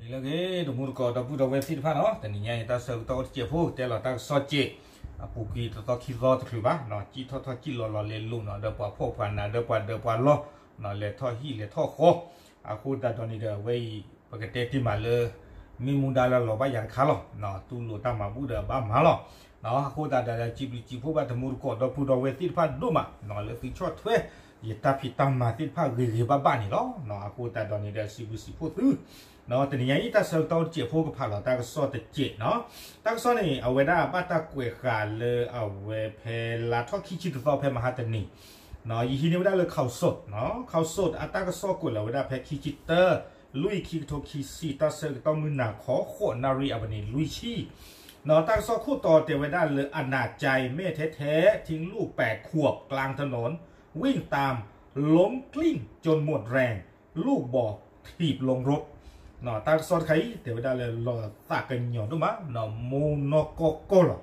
လၢအဂ့ၤ တမူတကိး ဒီပုၢ်ဒီဝဲၢ်သ့ၣ်တဖၣ်နီၤ, တနံၤညါအံၤ တၢ်ဆၢကတီၢ်အိၣ်တစဲးဖိ တဲလီၤတၢ်ကစီၣ်စဲး အပူၤကွံာ်တသီခံသီတချုးဘၣ်, ကံၣ်ထီၣ်ထီၣ်ကံၣ်လီၤလီၤလဲၤလိာ်နီၤ ဒီးပှၤဖှီၣ်ပှၤနး ဒီးပှၤဒၢးပှၤလီၢ် လဲၤထီၣ်ဟံၣ်လဲၤထီၣ်ဃီ, အဃိသတးဒီးန့ၣ်ဒီး အဝဲအံၤ ပကတဲတ့ၢ်မးလၢ မ့ၢ်မူဒါလၢအလီၤဘၣ်ယၤတခါလီၤ, တူၢ်လိာ်တၢ်မၤဘူၣ်ဒီးဘၣ်မၤလီၤ. အဃိသတးဒီး စံးဘျုးစံးဖှိၣ်ဘၣ်တမူတကိး ဒီပုၢ်ဒီဝဲၢ်သ့ၣ်တဖၣ်ဒိၣ်မး လၢသုဆီၣ်ထွဲ ယတၢ်ဖံးတၢ်မၤသ့ၣ်တဖၣ်ဂ့ၤဂ့ၤဘၣ်ဘၣ်န့ၣ်လီၤ. အဃိသတးဒီးန့ၣ်ဒီး စံးဘျုးစံးဖှိၣ်သု တနံၤညါအံၤ တၢ်ဆၢကတီၢ်အိၣ်တစဲးဖိ ကဖးလီၤတၢ်ကစီၣ်တစဲးနီၤ. တၢ်ကစီၣ်န့ၣ် အဝဲဒၣ်ဘၣ်တၢ်ကွဲးဃာ်လၢအဝဲဖဲလါထီၣ်ခံဆံတသီ ဖဲမဟါတနံၤ ယဟံးန့ၢ်ဝဲဒၣ်လၢ Khaosod, Khaosod အတၢ်ကစီၣ်ကွဲးလီၤဝဲဒၣ်ဖဲခံဆံတၢ လွံၢ် ခံကထိခံဆံ တၢ်ဆၢကတီၢ်မုၢ်နၤခီ ဃိးနၣ်ရံၣ်အပနံၤလွံၢ်ဆံ တၢ်ကစီၣ်ခိၣ်တီတဲဝဲဒၣ်လၢ อาณาจารย์แม่แท้ๆ ทิ้งลูกแปดขวบกลางถนน วิ่งตามล้มกลิ้งจนหมดแรง ลูกบาดเจ็บล้มรถ တၢ်ကစီၣ်တခါအံၤ တဲဝဲဒၣ်လၢလီၤသးကညီၤဒိၣ်မး မိၢ်နီၢ်ကီၢ်ကီၢ်လီ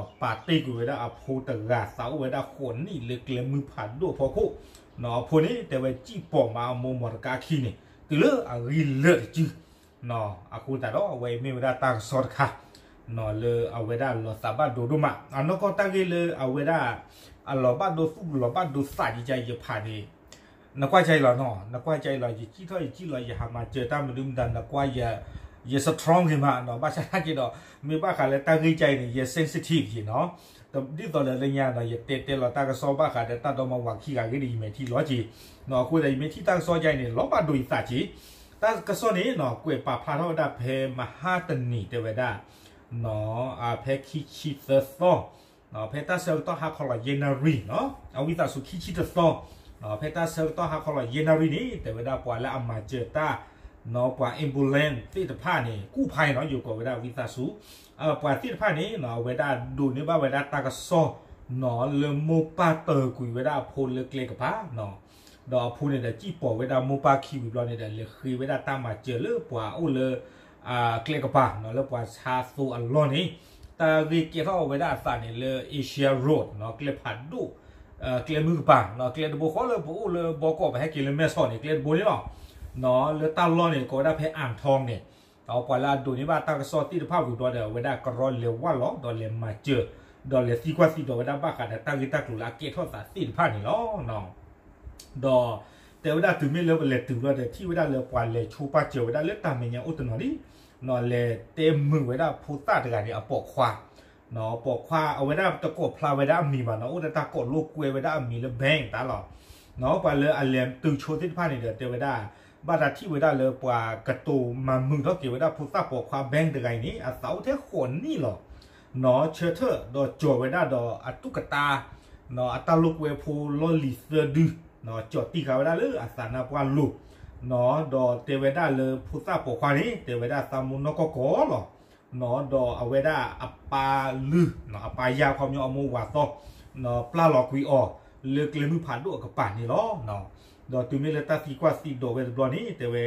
ၤ. ပာ်တ့ၢ်ကွံာ်ဝဲဒၣ်အဖိတဂၤ သးအိၣ်ဝဲဒၣ်ဃိးနံၣ်လၢကျဲမုၢ်ဖးဒိၣ်ဖီခိၣ်, အဖိန့ၣ် တဲဝဲစံၣ်ပိာ်မးအမိၢ်မီတကါခံန့ၣ် တုၤလၢအဂံၢ်လၢာ်တစု အဃိသတးဒီး အဝဲအံၤမ့ၢ်ဝဲဒၣ်တၢ်ကစီၣ်တခါ လၢအဝဲဒၣ်လီၤသးဘၣ်ဒိဒိၣ်မး အနီၢ်ကီၢ်တၢ်ဂ့ၢ်လၢအဝဲဒၣ် အလီၤဘၣ်ဒိသူၣ်လီၤဘၣ်ဒိသးဒ်ယဖးန့ၣ် နကွၢ်ကါအံၤလီၤနီၤ, နကွၢ်ကါအံၤလီၤ, ယစံၣ်ထီၣ်ယစံၣ်လီၤ ယဟးမၤစၢၤတၢ်မနုၤမတၤ နကွၢ်ယ ယ strong ဂ့ၤမးနီၤ, ဘၣ်ဆၣ်သနာ်က့ဒီး မ့ၢ်ဘၣ်ဃးလၢတၢ်ဂ့ၢ်ကါအံၤန့ၣ် ယ sensitive ယ့ၤနီၤ, ဒ်သိးဒီးလၢညါနီၤ ယတဲတဲလီၤတၢ်ကစီၣ်ဘၣ်ဃးဒီးတၢ်ဒီမါဝၤခံဂၤဂ့ၤဒီး ယမဲာ်ထံလီၤက့ၤ, အဃိသတး ယမ့ၢ်ထံၣ်တၢ်ကစီၣ်ကါအံၤန့ၣ် လီၤဘၣ်ဒိယသးက့ၤ, တၢ်ကစီၣ်န့ၣ်နီၤ ကွဲးပာ်ဖျါထီၣ်ဝဲဒၣ်ဖဲမဟါတနံၤတဲဝဲဒၣ် ဖဲခံဆံသၢသီ ဖဲတၢ်ဆၢကတီၢ်ဟါခီလီၤယဲၢ်နၣ်ရံၣ်နီၤ, အဝံသးစူၤ ခံဆံတသီ, ဖဲတၢ်ဆၢကတီၢ်ဟါခီလီၤယဲၢ်နၣ်ရံၣ်န့ၣ် တဲဝဲဒၣ်ပှၤလၢအမၤစၢၤတၢ်နီၤ ပှၤ ambulance သ့ၣ်တဖၣ်န့ၣ် ကူၣ်ဖးနီၤ ယိၤကိးဝဲဒၣ်ဝံသးစူၤ, ပှၤသ့ၣ်တဖၣ်န့ၣ်နီၤ အဝဲဒၣ်ဒိးန့ၢ်ဘၣ်ဝဲဒၣ်တၢ်ကစီၣ်နီၤ လၢမိၢ်ပၢ်တၢၢ်ကွံာ်ဝဲဒၣ်အဖိလၢကျဲကပၤနီၤ, ဒီးအဖိန့ၣ်ဒီးစံၣ်ပိာ်ဝဲဒၣ်မိၢ်ပၢ်ခံဝံၤဘျီန့ၣ်ဒီး လဲၤဃ့ဝဲဒၣ်တၢ်မၤစၢၤလၢပှၤအိၣ်လၢ ကျဲကပၤနီၤ လၢပှၤဆါသိအလီၢ်န့ၣ်, တၢ်ဂ့ၢ်ကဲထီၣ်ဝဲဒၣ်အသးန့ၣ်လၢ Asia Road နီၤ ကျဲဖးဒိၣ် ကျဲမုၢ်ကပၤနီၤ ကျဲတဘိဃီလၢပအိၣ်လၢဘီကီး ပဟဲက့ၤလၢမဲၢ်ဆီးန့ၣ် ကျဲတဘိန့ၣ်လီၤ. လၢတၢ်လီၢ်န့ၣ် ကိးဝဲဒၣ်ဖဲ အၣ်ထီန့ၣ်, ပှၤလၢအဒိးန့ၢ်ဘၣ်တၢ်ကစီၣ်သ့ၣ်တဖၣ်ဝံၤဘျီဒီး အဝဲဒၣ်ကရီလဲၤဝၢ်လီၤ ဒီးလဲၤမၤစၢၤ ဒီးလဲၤသံကွၢ်သံဒိးဝဲဒၣ်ဘၣ်ဃးဒီးတၢ်ဂ့ၢ်တၢ်ကျိၤလၢအကဲထီၣ်သးသ့ၣ်တဖၣ်န့ၣ်လီၤ. ဒီးတဲဝဲဒၣ်တုၤမ့ၢ်လၢပလဲၤတုၤဘျီဒီး ထံၣ်ဝဲဒၣ်လၢပှၤလဲၤဆိပာ်စၢၤဝဲဒၣ်လၢတၢ်မဲာ်ညါအိၣ်တနီၤလံ, လဲၤတဲမုာ်ဝဲဒၣ်ဖိသၣ်တဂၤန့ၣ် အပိာ်ခွါ, ပိာ်ခွါအဝဲဒၣ်တကိးဖျါဝဲဒၣ်အမံၤဘၣ်နီၤ အိၣ်ဒီးတၢ်ကိးလိာ်ကွဲဝဲဒၣ်အမံၤလၢ bank တၢ်လီၤ. ပှၤလၢအလဲၤတုၤဆိသ့ၣ်တဖၣ်န့ၣ်ဒီး တဲဝဲဒၣ် ဘၣ်တၢ်ထံၣ်ဝဲဒၣ်လၢပှၤကတိၤမၤမုာ်ထီၣ်က့ၤဝဲဒၣ်ဖိသၣ်ပိာ်ခွါ bank တဂၤအံၤန့ၣ် အသးအိၣ်ထဲဃိးနံၣ်လီၤ. နီၤ ဆၢထၢၣ်ဒီးကၠီၤဝဲဒၣ်ဒီးအတူၢ်ကတါ အတၢ်လိာ်ကွဲဖိလီၢ်လံၤသၢဒု ကၠီၤတံၢ်ဃာ်ဝဲဒၣ်လၢအသးနါပှၢ်လိၤ, ဒီးတဲဝဲဒၣ်လၢဖိသၣ်ပိာ်ခွါန့ၣ် တဲဝဲဒၣ်သးမိၢ်နီၢ်ကီၢ်ကီၢ်လီၤ. ဒီးအဝဲဒၣ်အပၢ်လုၢ် အပၢ်ယၢ်ခီပညီအမိၢ်ဝၤသီ ပျၢ်လီၤကွံာ်အီၤ လၢကျဲမုၢ်ဖးဒိၣ်အကပၤန့ၣ်လီၤ. ဒီးတုၤမ့ၢ်လၢတၢ်သံကွၢ်သံဒိးဝဲတဘျီန့ၣ် တဲဝဲ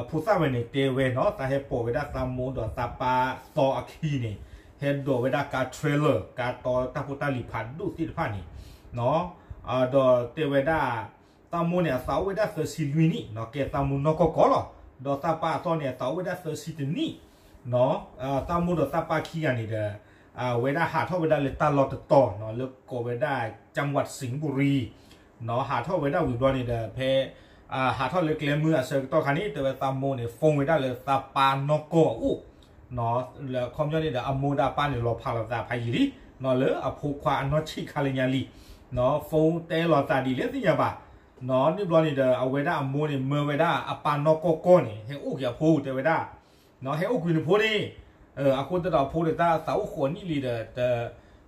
ဖိသၣ်ဝဲန့ၣ် တဲဝဲနီၤ သးဟဲပိာ်ဝဲဒၣ်သးမိၢ်ဒီးသးပၢ်သီအခံန့ၣ် ဟဲဒိးဝဲဒၣ်ကါ trailer ကါတီတၢ်ဖိတၢ်လံၤဖးဒိၣ်သ့ၣ်တဖၣ်န့ၣ် ဒီးတဲဝဲဒၣ် သးမိၢ်န့ၣ် အသးအိၣ်ဝဲဒၣ်သၢဆံလွံၢ်နံၣ်နီၤ ကဲသးမိၢ်နီၢ်ကီၢ်ကီၢ်လီၤ. ဒီးသးပၢ်အသီန့ၣ် အသးအိၣ်ဝဲဒၣ်သၢဆံတနံၣ်နီၤ. သးမိၢ်ဒီးသးပၢ်ခံဂၤန့ၣ်ဒီး အဝဲဒၣ်ဟးထီၣ်ဝဲဒၣ်လၢတၢ်လီၢ်တတီၤနီၤ လၢကိးဝဲဒၣ် จังหวัดสิงห์บุรี နီၤ ဟးထီၣ်ဝဲဒၣ်ဝံၤဘျီန့ၣ်ဒီး ဖဲ ဟးထီၣ်လၢကျဲမုၢ်အဆၢကတီၢ်ခါန့ၣ် တဲဝဲသးမိၢ်န့ၣ် phone ဝဲဒၣ်လၢသးပၢ်နီၢ်ကီၢ်အအိၣ် လၢခီပညီန့ၣ်ဒီး အမိၢ်ဒီးအပၢ်န့ၣ် လီၤဖးလိာ်သးဖးယံာ်လံ လၢအဖိခွါအနီၢ်ဆံးခါလၢညါလံ phone တဲလိာ်သးဒ်လဲၣ်သ့ၣ်ညါဘၣ် န့ၣ်ဘျီန့ၣ်ဒီး အဝဲဒၣ်အမိၢ်န့ၣ် မၢဝဲဒၣ်အပၢ်နီၢ်ကီၢ်ကီၢ်န့ၣ် ဟဲအိၣ်က့ၤအဖိတဲဝဲဒၣ် ဟဲအိၣ်ကွံာ်နဖိန့ၣ် အဃိသတးဒီးအဖိဒီးတၢ်သးအိၣ်ဃိးနံၣ်လံဒီး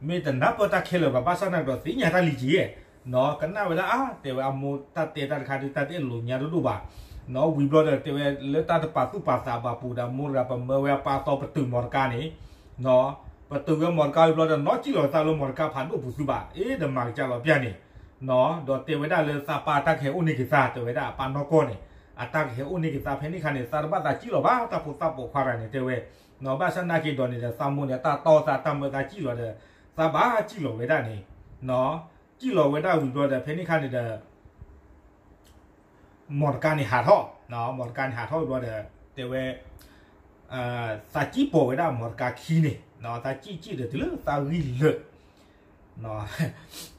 မ့ၢ်တနၢ်ပၢၢ်တၢ်ခဲလၢာ်ဘၣ် ဘၣ်ဆၣ်သနာ်က့ဒီးသ့ၣ်ညါတၢ်လံၤက့ၤ ကနၣ်ဝဲဒၣ်အါ တဲဝဲအမိၢ်တၢ်တဲတၢ်တခါဒုး တၢ်တအဲၣ်လိာ်ညါတဒိၣ်ဘၣ် ဝံၤဘျီဒီးတဲဝဲလၢတၢ်တပာ်သူၣ်ပာ်သးဘၣ်ပူၤဒီး မိၢ်တဂၤပမၢဝဲအပၢ်အသီပတုာ်မီတကါန့ၣ် ပတုာ်ဝဲမီတကါဝံၤဘျီဒီး နီၢ်ကံၣ်လီၤသးလၢမီတကါဖးဒိၣ်ပူၤသုဘၣ် အ့ ဒီးမၤကစၢ်လီၤပျၢ်န့ၣ် ဒီးတဲဝဲဒၣ်လၢသးပၢ်တၢ်ကဟဲအိၣ်န့ၢ်က့ၤသး တဲဝဲဒၣ်အပၢ်နီၢ်ကီၢ်န့ၣ် အတၢ်ကဟဲအိၣ်န့ၢ်က့ၤသးဖဲန့ၣ်ခါန့ၣ် သးတဘၣ်သးကံၣ်လီၤဘၣ် တၢ်ဖိသၣ်ပိာ်ခွါတဂၤန့ၣ် တဲဝဲ ဘၣ်ဆၣ်သနာ်က့ဒီးန့ၣ်ဒီး သးမိၢ်န့ၣ် တၢ်တီသးတၢ်မၢသးကံၣ်လီၤဒီး သးဘၣ်ကံၣ်လီၤဝဲဒၣ်န့ၣ် ကံၣ်လီၤဝဲဒၣ်ဝံၤဘျီဒီး ဖဲန့ၣ်ခါန့ၣ်ဒီး မီတကါန့ၣ်ဟးထီၣ် မီတကါန့ၣ်ဟးထီၣ်ဝံၤဘျီဒီး တဲဝဲ သးစံၣ်ပိာ်ဝဲဒၣ်မီတကါခံန့ၣ် သးစံၣ်စံၣ်ဒီးတုၤလၢသးဂံၢ်လၢာ်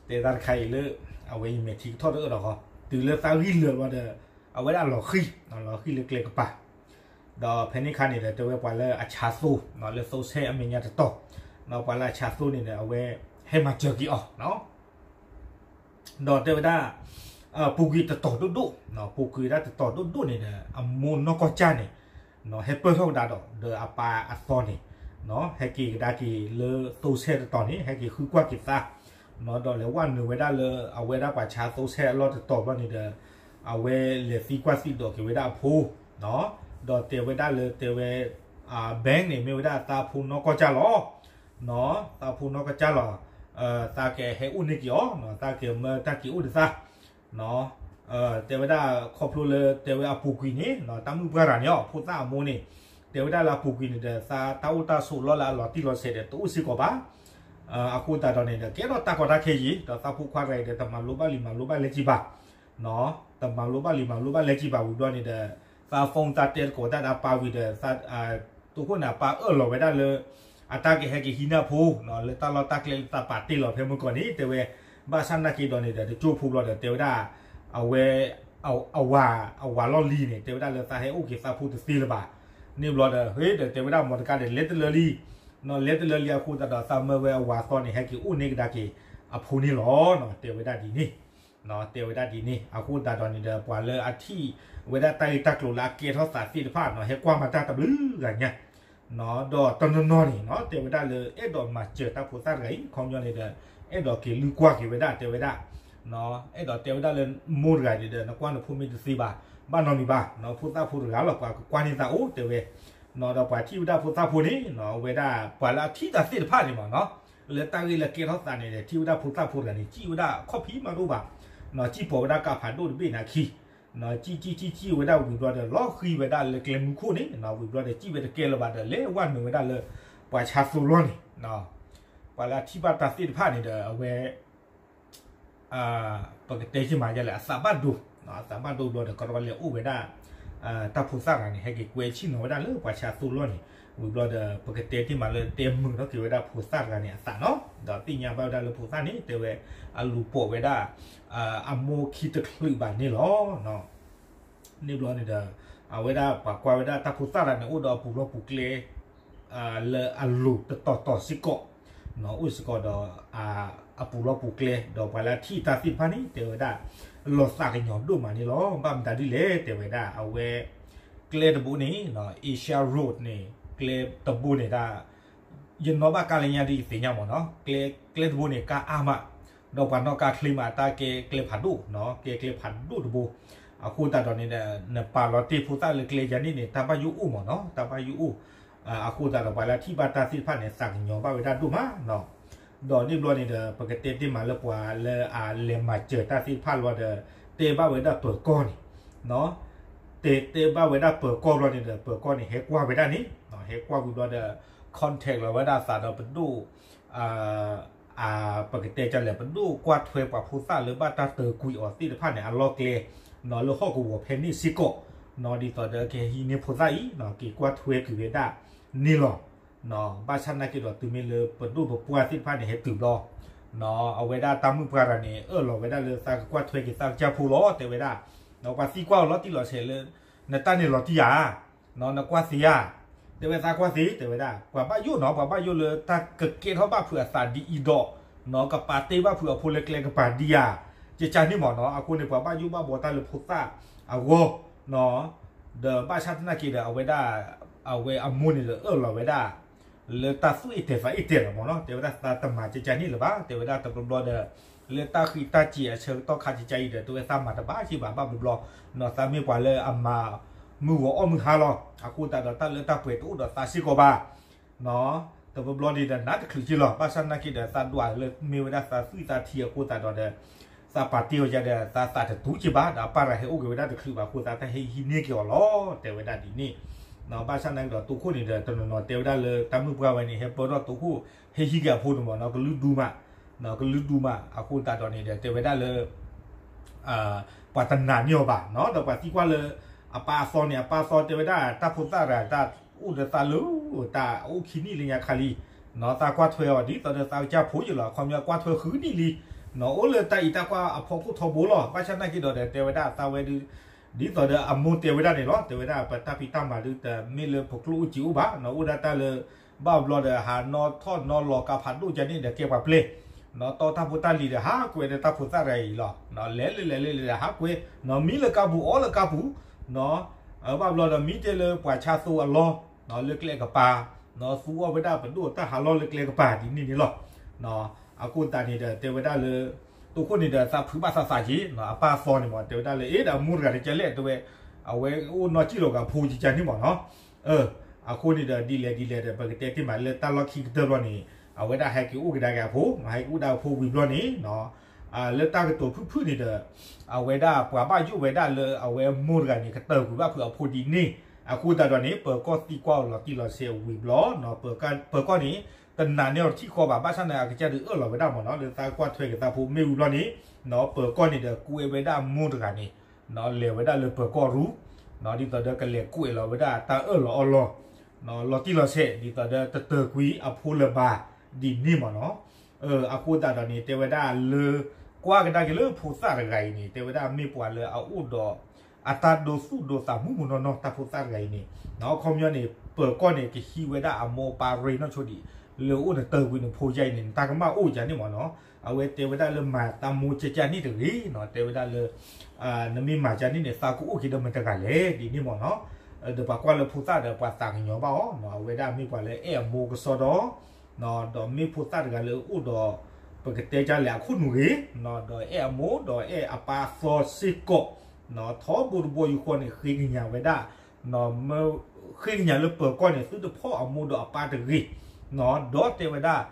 တဲတၢ်တခါအံၤလၢ အဝဲယမဲာ်ထံကထီၣ်တအၢၣ်ဒီးဃီ တုၤလၢသးဂံၢ်လၢာ်ဘျီဒီး အဝဲဒၣ်လီၤဃံၢ် လီၤဃံၢ်လၢကျဲကပၤ ဒီးဖဲန့ၣ်ခါန့ၣ်ဒီး တဲဝဲပှၤလၢအဆါသိ လၢသိဆဲအမဲာ်ညါတတီၤ ပှၤလၢအဆါသိန့ၣ်ဒီး အဝဲဟဲမၤစၢၤက့ၤအီၤ ဒီးတဲဝဲဒၣ် ပူၤကွံာ်တတီၤဒိၣ်ဒိၣ် ပူၤကွံာ်ဝဲဒၣ်တတီၤဒိၣ်ဒိၣ်န့ၣ်ဒီး အမိၢ်နီၢ်ကီၢ်ကၢ်န့ၣ် ဟဲပၢၢ်ထီၣ်ကဒါဒီး ဒီးအပၢ်အသီန့ၣ် ဟဲက့ၤကဒါက့ၤလၢသိဆဲတတီၤန့ၣ် ဟဲက့ၤဃုကွၢ်က့ၤသး ဒီးလဲၤဝဲနုာ်ဝဲဒၣ်လၢအဝဲဒၣ်ပှၤဆါသိဆဲအလီၢ်တတီၤဘျီန့ၣ်ဒီး အဝဲလဲၤသံကွၢ်သံဒိးက့ၤဝဲဒၣ်အဖိ ဒီးတဲဝဲဒၣ်လၢတဲဝဲ bank န့ၣ် မ့ၢ်ဝဲဒၣ်သးဖိနီၢ်ကီၢ်ကၢ်လီၤ သးဖိနီၢ်ကီၢ်ကၢ်လီၤ သးကဟဲအိၣ်န့ၢ်က့ၤအီၤ သးကမၢတၢ်က့ၤအိၣ်ဒီးသး တဲဝဲဒၣ်ခီဖျိလၢတဲဝဲအပူၤကွံာ်န့ၣ် တၢ်မုၣ်ပှၢ်တဂၤန့ၣ်အီၤ ဖိသၣ်အမိၢ်န့ၣ် တဲဝဲဒၣ်လၢအပူၤကွံာ်န့ၣ်ဒီး သးတၢ်အိၣ်တၢ်ဆိးလီၢ်လၢအလီၤတံၢ်လီၤဆဲးဒီးတအိၣ်စ့ၢ်ကီးဘၣ် အဃိသတးဒီးန့ၣ်ဒီး ကဲထီၣ်တၢ်ကီတၢ်ခဲယံၤ ဒီးသးဖိခွါတဂၤအံၤဒီး တမၤလိဘၣ်လံာ်မၤလိဘၣ်လဲကံဘၣ် တမၤလိဘၣ်လံာ်မၤလိဘၣ်လဲကံဘၣ်ဝံၤဘျီန့ၣ်ဒီး သး phone သးတဲသကိးတၢ်ဒီးပၢ်ဝံၤဒီး တိခိၣ်န့ၣ် အပၢ်အၢၣ်လီၤဝဲဒၣ်လၢ အတၢ်ကဟဲက့ၤဟံးန့ၢ်အဖိ လၢတၢ်လီၢ်တၢ်ကျဲလၢသးပာ်တ့ၢ်လီၤဖဲမုၢ်ကီၢ်န့ၣ် တဲဝဲ ဘၣ်ဆၣ်နာ်က့ဒီးန့ၣ်ဒီး တကၠိဖိဘျီဒီး တဲဝဲဒၣ် အဝဲ အဝၤ အဝၤလီၢ်လံၤန့ၣ် တဲဝဲဒၣ်လၢသးဟဲအိၣ်က့ၤသးဖိတသ့လၢၤဘၣ် န့ၣ်ဘျီဒီး ဟ့ၣ်ဒီးတဲဝဲဒၣ်မီတကါဒီး လဲၤတလၢလံ လဲၤတလၢလံအဃိသတးဒီး သးမၢဝဲအဝၤသီန့ၣ် ဟဲက့ၤအိၣ်န့ၢ်ကဒါက့ၤအဖိန့ၣ်လီၤ တဲဝဲဒၣ်ဒ်န့ၣ် တဲဝဲဒၣ်ဒ်န့ၣ် အဃိသတးဒီးန့ၣ်ဒီး ပှၤလၢအထံၣ်ဝဲဒၣ်တၢ်ဂ့ၢ်တၢ်ကျိၤလၢအကဲထီၣ်သးသ့ၣ်တဖၣ်န့ၣ် ဟဲကွၢ်မၤတၢ်တဘျုးဂၤညါ ဒီးတနီၤနီၤန့ၣ် တဲဝဲဒၣ်လၢ အဲၣ်ဒိးမၤစၢၤတၢ်ဖိသၣ်တဂၤအံၤ ခီပညီန့ၣ်ဒီး အဲၣ်ဒိးက့ၤလုၢ်ကွၢ်က့ၤဝဲဒၣ် တဲဝဲဒၣ် အဲၣ်ဒိးတဲဝဲဒၣ်လၢမိၢ်တဂၤန့ၣ်ဒီး နကွၢ်နဖိမ့ၢ်တသ့ဘၣ် ဘၣ်နီတမံၤဘၣ် ဖိသၣ်ဖိတဂၤလီၤ ပှၤကကွၢ်န့ၢ်သးအိၣ် တဲဝဲ ဒီးပှၤထံၣ်ဝဲဒၣ်ဖိသၣ်ဖိန့ၣ် ဝဲဒၣ်ပှၤလၢအထံၣ်တၢ်သ့ၣ်တဖၣ်န့ၣ်မ့ၢ်နီၤ လၢတၢ်ဂ့ၢ်လၢကဲထီၣ်သးန့ၣ် ထံၣ်ဝဲဒၣ်ဖိသၣ်ဖိတဂၤန့ၣ် စံၣ်ဝဲဒၣ်ခီၣ်ဖံးမးတအိၣ်ဘၣ် စံၣ်ပိာ်ဝဲဒၣ်ကးဖးဒိၣ်တဘ့ၣ်န့ၣ်အခံ စံၣ်စံၣ်စံၣ်စံၣ်ဝဲဒၣ်ဝံၤဘျီဒီး လီၤဃံၤဝဲဒၣ်လၢကျဲမုၢ်ခိၣ်န့ၣ် ဝံၤဘျီဒီး စံၣ်ဝဲတကဲလၢၤဘၣ်ဒီး လဲၤဝဲနုာ်ဝဲဒၣ်လၢ ပှၤဆါသိလီၢ်န့ၣ် ပှၤလၢအထံၣ်ဘၣ်တၢ်သ့ၣ်တဖၣ်န့ၣ်ဒီး အဝဲ ပကတဲက့ၤမးယလဲၣ် အသးဘၣ်ဒိ အသးဘၣ်ဒိဘျီဒီး ကရီလဲၤအိၣ်ဝဲဒၣ် တၢ်ဖိသၣ်တဂၤန့ၣ် ဟဲက့ၤကွဲဆ့ၣ်နီၤဝဲဒၣ်လၢပှၤဆါသိလီၢ်န့ၣ် ဝံၤဘျီဒီး ပကတဲတ့ၢ်မးလၢတဲမုာ်ထီၣ်က့ၤဝဲဒၣ်ဖိသၣ်တဂၤန့ၣ်အသးနီၤ ဒီးသ့ၣ်ညါဘၣ်ဝဲဒၣ်လၢဖိသၣ်န့ၣ် တဲဝဲ အလူၤပိာ်ဝဲဒၣ် အမိၢ်ခံတချုးဘၣ်န့ၣ်လီၤ. န့ၣ်ဘျီန့ၣ်ဒီး အဝဲဒၣ်ပှၤကွၢ်ဝဲဒၣ်တၢ်ဖိသၣ်တဂၤန့ၣ် အိၣ်ဒီးအပူၤလီၢ်ပူၤကျဲ လၢအလိၤတတီၤတီၤစ့ၢ်ကီး အိၣ်စ့ၢ်ကီးဒီး အပူၤလီၢ်ပူၤကျဲ ဒီးပှၤလၢအထံၣ်တၢ်သ့ၣ်တဖၣ်န့ၣ် တဲဝဲဒၣ် လီၤသးကညီၤဒိၣ်မးန့ၣ်လီၤ. ဘၣ်မတၤဒ်လဲၣ် တဲဝဲဒၣ် အဝဲ ကျဲတဘိန့ၣ် Asia Road န့ၣ် ကျဲတဘိန့ၣ်ဒၣ် ယနီၣ်ဘၣ်ကါလၢညါဒ်ယသ့ၣ်ညါမ့ၢ်နီၤ ကျဲတဘိန့ၣ် ကါအါမး ဒီးပှၤနီၣ်ကါချ့မး တၢ်ကဲကျဲဖးဒိၣ် ကဲကျဲဖးဒိၣ်တဘိ အဃိသတးဒီးန့ၣ်ဒီး နပာ်လီၤတ့ၢ်ဖိသၣ်လၢကျဲယၤန့ၣ်န့ၣ် တၢ်ဘၣ်ယိၣ်အိၣ်မ့ၢ်နီၤ တၢ်ဘၣ်ယိၣ်အိၣ် အဃိသတးဒီးပှၤလၢအထံၣ်ဘၣ်တၢ်သ့ၣ်တဖၣ်န့ၣ် သးကညီၤဘၣ်ဝဲဒၣ်ဒိၣ်မး ဒီးန့ၣ်ဘျီန့ၣ်ဒီး ပကတဲတ့ၢ်မးလၢပှၤလၢအလဲၤမၤစၢၤတၢ်သ့ၣ်တဖၣ်လီၤဒီး တဲဘၣ်ဝဲဒၣ်ပၢၤကီၢ်န့ၣ် တဲ တဲဘၣ်ဝဲဒၣ်ပၢၤကီၢ်ဘျီန့ၣ်ဒီး ပၢၤကီၢ်န့ၣ် ဟဲကွၢ်ဝဲဒၣ်န့ၣ် ဟဲကွၢ်ဝံၤဘျီဒီး contact လီၤဝဲဒၣ်အသးဒီးပဒိၣ် ပကတဲကလဲၣ် ပဒိၣ်ကွၢ်ထွဲပှၤဖိသၣ်လၢဘၣ်တၢ်တၢၤကွံာ်အီၤသ့ၣ်တဖၣ်န့ၣ် အလီၢ်ကျဲ လၢဟီၣ်ကဝီၤဖဲန့ၣ်စ့ၢ်ကီး ဒ်သိးဒီးကဟဲဟံးန့ၢ်ဖိသၣ်အံၤ က့ၤကွၢ်ထွဲက့ၤဝဲဒၣ်န့ၣ်လီၤ. ဘၣ်ဆၣ်နာ်က့ဒီးတုၤမ့ၢ်လၢပဒိၣ်ပပှၢ်သ့ၣ်တဖၣ်န့ၣ် ဟဲတုၤဘျီ အဝဲဒၣ်တၢ်မုၣ်ပှၢ်တဂၤန့ၣ် အၢၣ်လီၤဝဲဒၣ်လၢသးကကွၢ်ထွဲက့ၤသးကစၢ်ဖိလီၤ တဲဝဲဒၣ် ပှၤသံကွၢ်အီၤလီၤတံၢ်လီၤဆဲးလၢ နတၢ်န့ၣ်လီၤတံၢ်ဧါ နကွၢ်သ့ဧါ တဲဝဲသးကွၢ်သ့ တဲဝဲဒၣ် ပှၤဘၣ်ယိၣ်နီၤ ပှၤဘၣ်ယိၣ်လၢတၢ်ကကဲထီၣ်ဘၣ်ဖုးအသးဒ်အံၤဒီး ကပာ်တ့ၢ်ဘၣ်ဖုးအဖိလၢကျဲကပၤဒံးဧါ ကကန့ၣ်မ့ၢ်နီၤ အဃိန့ၣ် ပှၤဘၣ်ယိၣ်ဘၣ်ဘှီတၢ်လၢဖိသၣ်အဂီၢ် ဒီးဘၣ်ဆၣ်သနာ်က့ဒီး အဝဲဒၣ် အဝဲအမိၢ်န့ၣ်ဒီးအၢၣ်လီၤဝဲဒၣ် လၢတၢ်သူၣ်အ့ၣ်တဲာ်သးအ့ၣ်တဲာ်လီၤမ့ၢ်နီၤ တဲဝဲဒၣ်သးတမၤကကန့ၣ်လၢၤဘၣ် တဲဝဲဒၣ်တဘျီဘျီဒီး လၢတၢ်ဃံးတၢ်စ့ၤအဆၢကတီၢ်ခါကကအံၤဒီး တဲဝဲသးမၤတဘၣ်က့ဘၣ် ဘၣ်ဘျီဘျီ သးမ့ၢ်ပှၤလၢအမၤမုၢ်ဂီၤအီၣ်မုၢ်ဟါလီၤ အဃိသတးဒီးတၢ်လၢတၢ်ပှဲၤတအိၣ်ဒီးသးစ့ၢ်ကီးဘၣ် တဘျီဘျီန့ၣ်ဒီး နးတချုးက့လီၤ ဘၣ်ဆၣ်သနာ်က့ဒီး သးဒွးလၢမ့ၢ်ဝဲဒၣ်သးသွံၣ်သးထံအဃိသတးဒီး သးပာ်တ့ၢ်အီၤယၤဒီး သးသးတတူၢ်က့ဘၣ် ဒီးအပၢ်တဂၤဟဲအိၣ်က့ၤဝဲဒၣ်တချုးဘၣ်အဃိသတး တၢ်ဟဲဟံးန့ၢ်က့ၤအီၤလီၤ တဲဝဲဒၣ်ဒ်န့ၣ် ဘၣ်ဆၣ်သနာ်က့ဒီး တိခိၣ်န့ၣ်ဒီး တနီၤနီၤတဲဝဲဒၣ်လၢတၢ်မုၣ်ပှၢ်ဝဲန့ၣ် ဟဲပၢထီၣ်တိခိၣ် ဟဲဟံးက့ၤအဖိန့ၣ်မ့ၢ်နီၤ ကလုာ်ဒူၣ်မး ကလုာ်ဒူၣ်မး အဃိသတးဒီးန့ၣ်ဒီး တဲဝဲဒၣ်လၢ ပှၤတနာ်န့ၢ်အီၤဘၣ်နီၤ ဒီးပှၤသံကွၢ်လၢ အပၢ်အသီန့ၣ် အပၢ်သီတဲဝဲဒၣ် တၢ်ဖိသၣ်တဂၤ တၢ်အိၣ်ဒီးသးလၢ တၢ်အိၣ်ခံနံၣ်လၢညါခါလံ, နီၢ် သးကွၢ်ထွဲအီၤဒ်သိးဒီးသးကစၢ်ဖိယံၤလီၤ, အခီပညီကွၢ်ထွဲဃုနံၣ်လံ, နီၢ် အိၣ်လၢတၢ်အံၤတၢ်ကွၢ်အဖီခိၣ်ထီဘိလီၤ, ဘၣ်ဆၣ်နာ်က့ဒီးဒီးတဲဝဲဒၣ်သးဝဲဒၣ် ဒ်သိးဒီးအမိၢ်တဲဝဲဒၣ်န့ၣ်လီၤ, တဲဝဲဒၣ်ပတၢ်ဖံးတၢ်မၤဒုးတမ့ၢ်လၢပကျိၣ်အိၣ်စ့အိၣ်ဘၣ်, နီၢ် အိၣ်ဒၣ်တၢ်လၢ ဘၣ်ဘျီဒီးဟးနီၢ်ထီၣ်နီၢ်လီၤကါဖးဒိၣ်ကန့ၣ်ဒီးကဲပှၤပျဲၢ်, နီၢ် တီတၢ်ဖိတၢ်လံၤဒီးဟးကွဲးဒီးတၢ်ဖိသၣ်တဂၤအံၤလီၤ, နီၢ် လဲၤလၢလဲၤလၢလဲၤဒီးဟးကွဲး, နီၢ် မံလၢကါပူၤအီလၢကါပူၤ, နီၢ် ဘၣ်ဘျီဒီးမံတဲလၢပှၤဆါသိအလီၢ်, နီၢ် လၢကျဲကပၤ, နီၢ် သူအီၣ်ဝဲဒၣ်ပဒိၣ်တၢ်ဟးလီၢ်လၢကျဲကပၤဒ်န့ၣ်န့ၣ်လီၤ, နီၢ် အဃိသတးန့ၣ်ဒီးတဲဝဲဒၣ်လၢ တိခိၣ်န့ၣ်ဒီးသးဖုးဘၣ်သးသးက့ၤ, နီၢ် အပၢ်သီန့ၣ်မ့ၢ် တဲဝဲဒၣ်လၢ အ့ ဒီးအမိၢ်တဂၤတကဲလဲၣ် တဲဝဲ, အဝဲအိၣ်နီၢ်ကံၣ်လီၤဂာ်ဖိကကန့ၣ်မ့ၢ်နီၢ်, အဃိန့ၣ်ဒီးဒ်လဲၣ်ဒ်လဲၣ်ဒီး ပကတဲတ့ၢ်မးလၢတၢ်လီၢ်ခံကတၢၢ်ဘျီန့ၣ် အဝဲဒၣ်ဟဲက့ၤအိၣ်ကဒါက့ၤအဖိ, နီၢ် ဟဲက့ၤအိၣ်ဒၣ်အဖိဝံၤဘျီန့ၣ်, နီၢ် လၢတၢ်ကတိၤဖုၣ်ဖုၣ်န့ၣ်ဒီး အဝဲဒၣ်ပှၤဘၣ်ယိၣ်ဝဲဒၣ်လၢအဝဲမိၢ်တဂၤန့ၣ် ကတၢၢ်ကွံာ်ဘၣ်ဖုးအဖိဒ်န့ၣ်, အဃိသတးဒီးန့ၣ် ပၢၤကီၢ်သံကွၢ်အီၤလီၤတံၢ်လီၤဆဲးဝံၤဘျီ, နီၢ် ပၢၤကီၢ်န့ၣ် တနာ်န့ၢ်အီၤတထံၣ်ဃီဘၣ်, ဘၣ်ဆၣ်န့ၣ် အကစၢ်ဒုးအၢၣ်လီၤဝဲဒၣ်မ့ၢ်နီၢ် လၢသးကွၢ်ထွဲက့ၤသးဖိမ့ၢ်ဝံၤဘျီန့ၣ်, နီၢ် ပၢၤကီၢ်န့ၣ်ဒီးကွဲးဝဲဒၣ်မိၢ်တဂၤန့ၣ်, နီၢ် လဲၤဝဲဒၣ်လၢပၢၤကီၢ်ရူ, နီၢ် ဒ်သိးဒီးကလဲၤကွဲးလီၤဝဲဒၣ်တၢ်အၢၣ်လီၤအီလီၤ, နီၢ် လီၤတံၢ်လီၤဆဲး ဒ်သိးဒီးတတၢၢ်ကွံာ်အဖိလၢၤဘၣ်ဒ်န့ၣ်မ့ၢ်နီၢ်, အဃိသတးဒီးန့ၣ် တဲဝဲဒၣ်လၢ ကွၢ်ကဒါက့ၤလၢဖိသၣ်တဂၤအံၤန့ၣ် တဲဝဲဒၣ်မ့ၢ်ပှၤလၢအအိၣ်ဒီး အတၢ်ဒိသူၣ်ဒိသးမူးမူးနီၢ်နီၢ် တၢ်ဖိသၣ်တဂၤအံၤန့ၣ်, နီၢ် အခီပညီန့ၣ် ပၢၤကီၢ်န့ၣ် ကဟံးဝဲဒၣ်အမိၢ်အပၢ်ရ့နီၢ်ဆိဒံး လၢအိၣ်နတၢၢ်ကွံာ်နဖိယါအံၤန့ၣ် နတၢ်ကမၣ်အိၣ်ယါန့ၣ်မ့ၢ်နီၢ်, အဝဲတဲဝဲဒၣ်လၢမၤတၢ်မိၢ်ကကန့ၣ်တဂ့ၤ, နီၢ် တဲဝဲဒၣ်လၢ နမ့ၢ်မၤကန့ၣ်န့ၣ် သးကအိၣ်က့ၤဒီးမတၤတဂၤလဲၣ်ဒ်န့ၣ်မ့ၢ်နီၢ်, ဒီးပှၤကွၢ်လၢဖိသၣ်ဒီးပှၤသးကညီၤဘၣ်အီၤ, အဝဲဒၣ်မ့ၢ်ပှၤလၢအဲၣ်အမိၢ်ကစီဒီ ဒီးမ့ၢ်ဖိသၣ်တဂၤလၢအိၣ်ဒီး ပကတဲဒ်လဲၣ်အခိၣ်နူာ်ဂ့ၤ, ဒီးအဲၣ်အမိၢ်ဒီးအဲၣ်အပၢ်အသီစ့ၢ်ကီး, ထီဘိတဘိယူၢ်ဃီန့ၣ် ဃ့ကညးဝဲဒၣ်, ဃ့ကညးလၢပၢၤကီၢ်န့ၣ် သုတဖီၣ်အမိၢ်ဒီးအပၢ်တဂ့ၤ, ဒီးတဲဝဲဒၣ်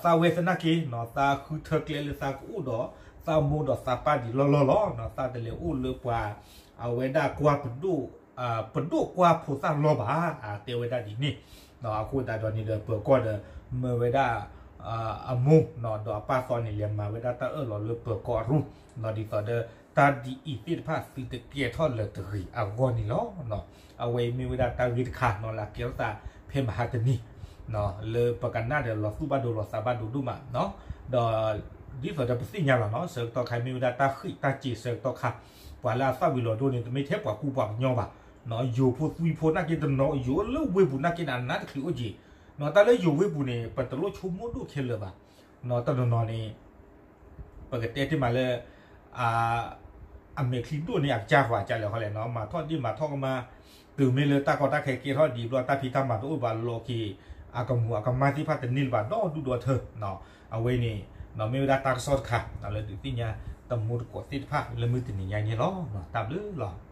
သးဝဲသနာ်က့ သးဃုထၢကျဲလၢသးကအိၣ်ဒီး သးမိၢ်ဒီးသးပၢ်ဒံးလီၢ်လီၢ်လီၤ, သးတလဲၤအိၣ်လၢပှၤ အဝဲဒၣ်ကွၢ် ပဒိၣ်ကွၢ်ဖိသၣ်လီၢ်ဘၣ်, တဲဝဲဒၣ်ဒ်န့ၣ်, အဃိသတးဒီးန့ၣ်ဒီး ပၢၤကီၢ်ဒီး မၢဝဲဒၣ် အမိၢ် ဒီးအပၢ်သီန့ၣ် လဲၤမၤဝဲဒၣ်တၢ်အၢၣ်လီၤလၢပၢၤကီၢ်အရူၢ်, ဒ်သိးဒီး တၢ်ဒ်အံၤသ့ၣ်တဖၣ်သုတကဲထီၣ်လၢၤတဂ့ၤအဂီၢ်န့ၣ်လီၤ. အဝဲအံၤမ့ၢ်ဝဲဒၣ်တၢ်ဂ့ၢ်တခါနီၤ လၢအကဲထီၣ်သးဖဲမဟါတနံၤ လၢပကနၣ်ဒီးလီၤသူၣ်ဘၣ်ဒိလီၤသးဘၣ်ဒိဒိၣ်မး, ဒီးဒ်သိးဒီးပသ့ၣ်ညါလီၤနီၤ ဆၢကတီၢ်ခါမ့ၢ်ဝဲဒၣ်တၢ်ဃံးတၢ်စ့ၤဆၢကတီၢ်ခါ, ပှၤလၢအသၣ်ဝံၤလီၤဒိၣ်န့ၣ် တမ့ၢ်ထဲပှၤကူပှၤကညီဘၣ်, ယိၤဖိသွံဖိနာ်က့တနီၤ ယိၤလၢဝ့ၢ်ပူၤနာ်က့န့ၣ် အနါတချုးအိၣ်က့ၤ, တၢ်လၢယိၤဝ့ၢ်ပူၤန့ၣ် ပတလိၣ်ဆိကမိၣ်ဒိၣ်ခဲလၢာ်ဘၣ်, တနီၤနီၤန့ၣ် ပကတဲတ့ၢ်မးလၢ အမဲာ်ချံဒိၣ်န့ၣ် အကစၢ်ပှၤကလဲၣ်ဃီလဲၣ်နီၤ မၤထီၣ်ဒ့ၣ်မၤထီၣ်ကမါ, တုၤမ့ၢ်လၢတၢ်ကီတၢ်ခဲကဲထီၣ်ဒံးဘျီ တၢ်ဖံးတၢ်မၤတအိၣ်ဘၣ် လီၤက့ၤ အကမူၤအကမၣ်သ့ၣ်တဖၣ်တန့ၢ်လၢၤဘၣ်ဒီဒူၣ်ဒီထၢ, အဝဲန့ၣ် မ့ၢ်ဝဲဒၣ်တၢ်ကစီၣ်တခါ လၢဒုးသ့ၣ်ညါ တမူတကိးသ့ၣ်တဖၣ်လၢမုၢ်တနံၤညါအံၤန့ၣ်လီၤ. တၢ်ဘျုးလီၤ.